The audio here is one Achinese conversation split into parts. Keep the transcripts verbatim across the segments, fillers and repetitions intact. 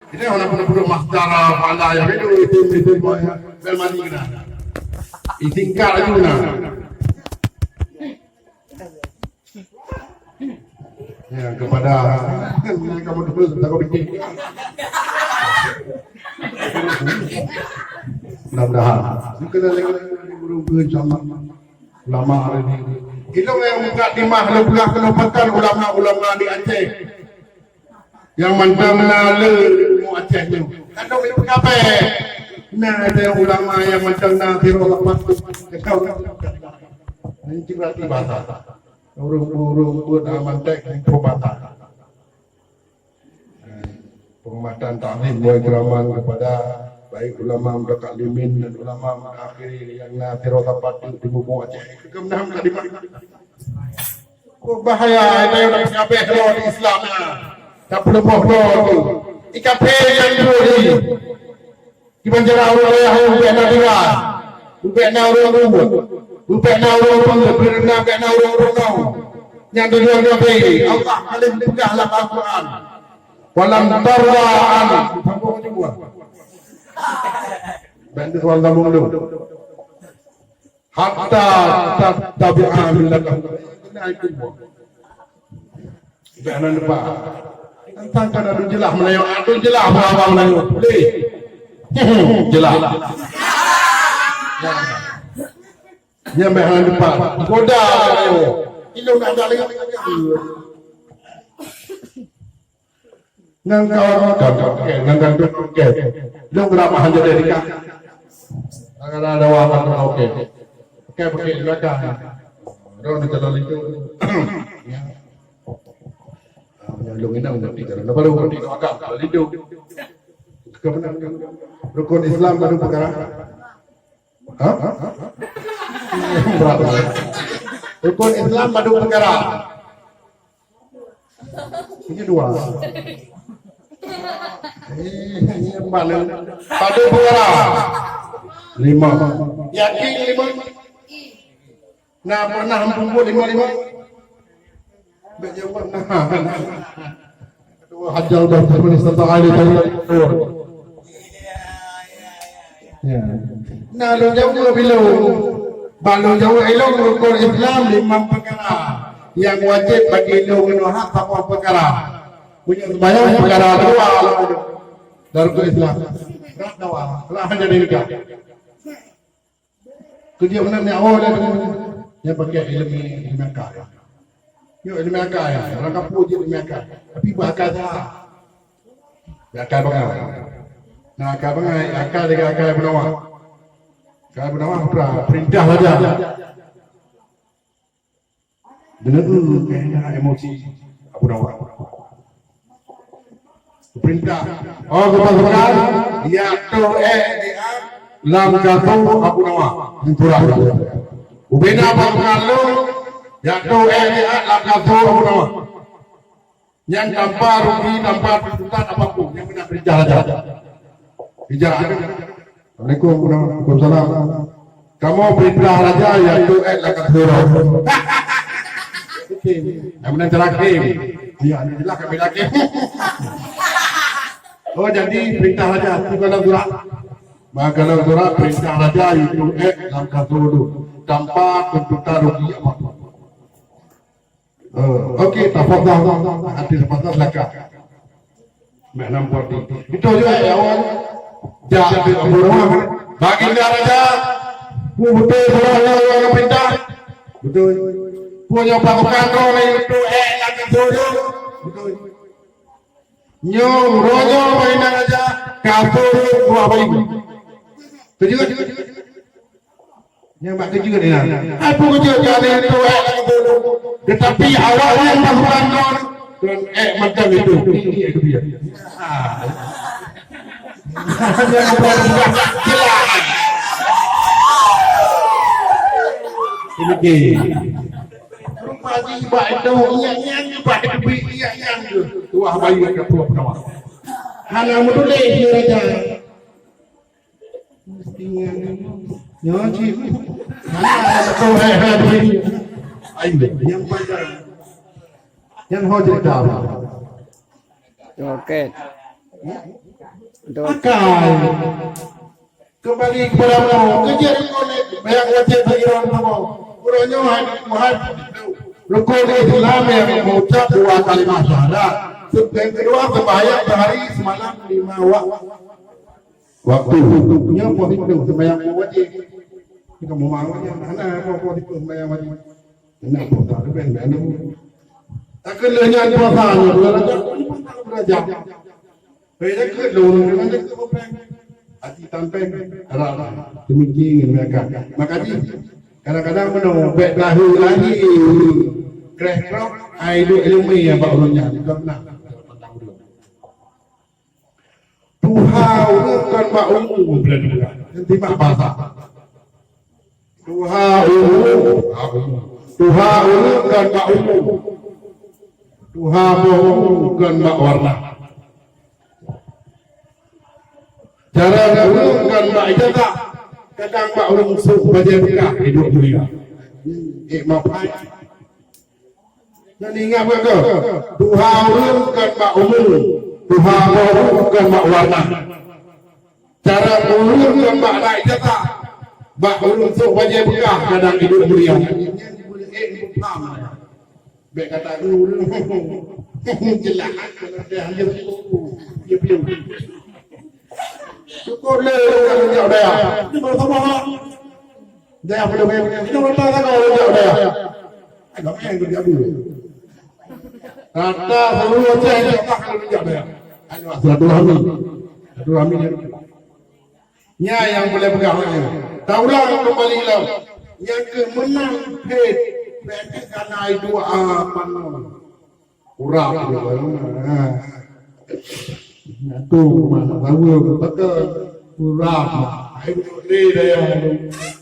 Ini orang pun pun master pala yang itu itu itu bel mandi kena. Isingkat laju na. Ya, kepada kamu dulu tak kau bikin. Mudah-mudahan. Mungkin ada lagi guru-guru, insyaallah. Ulama hari ini. Ilong yang buka timah, lo peugah keunoe pakan ulama-ulama di Aceh. Nyang mantong na le di bumoe Aceh nyoe. Kan dong ibu kabeh. Na ada ulama nyang mantong na sidroe lapan. Ini berarti bahasa. Ureueng-ureueng buet amantek di peumata. Penghormatan, takzim wa ikraman kepada baik ulama mutakallimin dan ulama mutaakhirin nyang na sidroe lapan di bumoe Aceh. Keumudian tadi Kok bahaya, ada yang nak kabeh lo di Islam na. Tak peuleumah lo tu. Ikan phe yang dua ni. Di penjara orang lain, ubek na dira. Ubek na orang rumah. Ubek na orang rumah. Ubek na orang rumah. Yang kedua Nabi, Allah paling peugah dalam Al-Quran. Walan tarda an. Bantu tuan sambung dulu. Hatta tattabi'a millatahum. Jangan lupa. Tantang kan ada jelas Melayu, ada jelas apa Melayu. Boleh. Jelas. Nyampe hal depan. Goda Melayu. Ilung nak ada lagi. Nang kawan kan, oke, nang kan oke. Lu gerak mahal jadi nikah. Nang ada wafat, oke. Oke, oke, belakang. Orang di dalam itu. Ya. Ah, yang lu inang nanti dalam baru nanti doakan kalau itu. Kebenaran. Rukun Islam baru perkara. Hah? Berat. Rukun Islam baru perkara. Ini dua. Eh, ini mana? Pada dua. Lima. Yakin lima? Nah, pernah mempun lima-lima? Bek jawab nah. Dua hajal dah terpenuh serta ahli tadi. Ya. Nah, lôn jaweueb lom ilong. Ban lôn jaweueb ilong rukon Islam limong peukara nyang wajéb bagi ilong ngon hak saboh peukara. Meunyoe seumayang peukara dua lom ilong. Dan rukon Islam. Rak dawa, rak hana jadi nikah. Keu jeuet meunan nyang awai lé deungon nyang pakai ileumèe, ileumèe akai. Nyoe ileumèe akai, ureueng kampung jeuet ileumèe akai. Tapi bak akai salah. Bak akai bangai. Nah, akai bangai, akai lagèe akai Abu Nawas. Akai Abu Nawas pra, peurintah raja. Deungon, eh, keuheundak emosi Abu Nawas. Peurintah. Oh, geupeugah, ya toh eh di a lam gasoe Abu Nawas. Di Turah. Ubena Abu Nawas, ya toh eh di a lam gasoe Abu Nawas. Nyang tanpa rugi, tanpa tuntutan apapun, nyang meunan peurintah raja. Peurintah raja. Assalamualaikum, waalaikumsalam. Kamoe peurintah raja, ya toh eh lam gasoe. Oke. Nyang meunan cara hakim. Ya, jelas kami lagi. Oh, jadi peurintah raja, bukan dalam surat. Maka dalam surat peurintah raja, ya toh eh lam gasoe, tanpa tuntutan rugi apapun. Oh, oke, tafadhal. Hati tafadhal, silakan. Mak nam poti. Itu juga ya, awak. Jak di Abu Rumah. Baginda Raja. Pu betul, betul, ya, ya, ya, pindah. Betul. Punya pasukan roh ni itu, eh, nak dulu. Betul. Nyoe, roh nyoe, Baginda Raja, ka turun buah bayu. Kejut. Nyang bak keujeuet nyan. Hai peue keujeuet kali itu, eh, lam gasoe. Tetapi awak nyang pasukan ngon, ngon, eh, macam itu. Ini, ini, itu dia. Ah. Jelas. Ini ke. Rupa jih bak itu, iya, iya, iya, bak itu, iya, iya, iya. Tuah bayu ke pulau Penawar. Hana meutuléh, ya, Raja. Nyoe cit. Ayo, nyang panjang. Nyang ho cerita. Oke. Akai. Kembali kepada Allah. Keujeuet rukun bayang wajéb bagi ureueng tuboh. Uroe nyoe hai, hai rukun Islam nyang meuucap dua kalimah syahadat. Yang kedua, sembahyang sehari semalam lima wak-, waktu. Nyoe poh pintoe sembahyang wajéb. Kamu mau wajéb, mana poh-poh itu sembahyang wajéb? Kena puasa tu kan, kan tu. Tak kena nyan puasa nyoe, bulan Rajab, bulan Rajab. Beda ke lôn, memang dia ke bukan. Hati tampeng, arah. Demikian mereka. Maka di, kadang-kadang meunoe, bèk lahé lagi. Kreh krok, ai duek ilmu ya bak ureueng nyan. Bukan pernah. Tuha ureueng kon bak umu, bulan dua. Nanti mak bahasa. Tuha ureueng, tuha ureueng kon bak umu. Tuha boh umu kon bak warna. Cara ureueng kon bak ijazah, kadang bak ureueng sôk bajèe beukah hidup mulia. Eh, maaf hai. Nyan ingat beutôi. Tuha ureueng kon bak umu, tuha boh umu kon bak warna. Cara ureueng kon bak na ijazah, bak ureueng sôk bajèe beukah kadang hidup mulia. Nyan boleh, eh, paham. Bèk kata ureueng. Jeulaih. Dia piu. Syukur lé ureueng jak dayah. Itu baru sama. Dayah boleh main. Itu baru sama kalau ureueng jak dayah. Agak main tu dia dulu. Rata seluruh Aceh ni tak kalau jak dayah. Ayo, silaturahmi. Silaturahmi dia. Nyan nyang boleh peugah lagèe nyan. Taulang keumbali lom. Nyang keu meunang phét. Phét kana doa panoe. Urap tu. Ha. Nyatu mah tahu betul. Urap. Ai lé daya.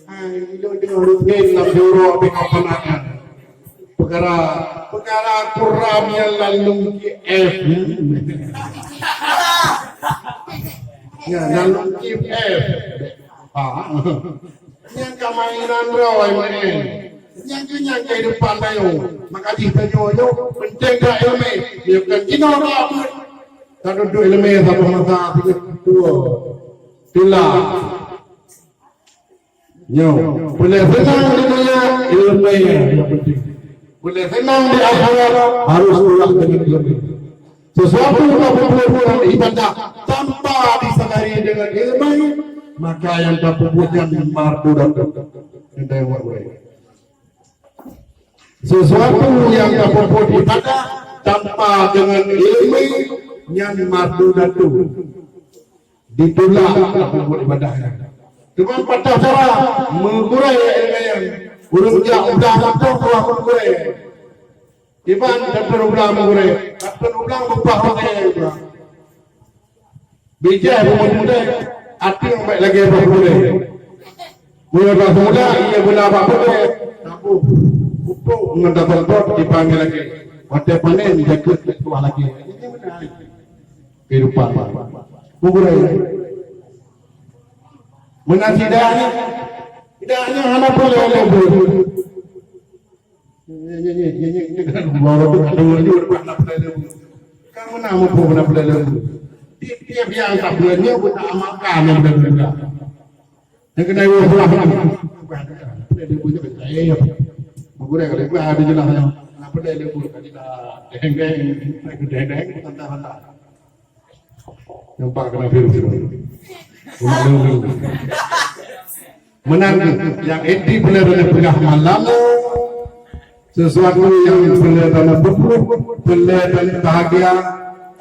Ai lo dengar rutin lam jurok di kapanan. Peukara, peukara kuram nyang lalong K F. Ya, lalong K F. Ah. Nyang ka mainan droe main. Nyang keu nyang kehidupan bayu. Maka jih tanyoe nyoe penting ka ilmu. Dia bukan jinoe ka apa. Tak duduk ilmu satu masa tiga dua. Itulah. Nyoe, boleh senang di dunia, ilmu yang penting. Boleh senang di akhirat, harus ulah dengan ilmu. Sesuatu yang berbuat ibadah tanpa disadari dengan ilmu, maka yang terperbuatnya mardudun. Kita yang buat boleh. Sesuatu yang terperbuat ibadah tanpa dengan ilmu, nyan mardudun. Ditulak lam buet ibadah nyan. Teuma patah cara meugurèe ilmu nyan. Ureueng jak ublang mantong tuha meugurèe. Iban dan ublang meugurèe. Dan ublang bupah watèe ublang. Bijèh bumoe mudèe, até bèk lagèe bak mudèe. Meunyoe bak mudèe, iya guna bak mudèe. Taboh pupuk ngon taboh pot dipanggil lagèe. Watèe panen, jakeuet tuah lagèe. Kehidupan. Kuburan. Meunan sidang nyan, sidang nyan hana peureulèe lé buet. Nyan, nyan, nyan, nyan, nyan, nyan, dua ratus, dua ratus, dua ratus, hana peureulèe lé buet. Kan meunan muphom hana peureulèe lé buet. Tiep-tiep nyang ka buet nyoe buet amalkan nyang beuna-beuna. Nyang keunan dua puluh. Hana peureulèe lé buet nyoe, eh, apa? Meunan kalau buet ada jelas nyoe. Hana peureulèe lé buet, kan dah deng-deng, deng-deng, tanda-tanda. Nampak kena virus tu. Meunan tu, nyang inti peureulèe droeneuh peugah malam, sesuatu nyang peureulèe droeneuh peupuih, peureulèe droeneuh bahagia,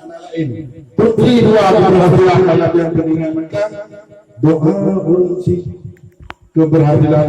aneuk laén. Putri dua keberhasilan dalam nyang peuningan mantong, doa ureueng syiek keberhasilan.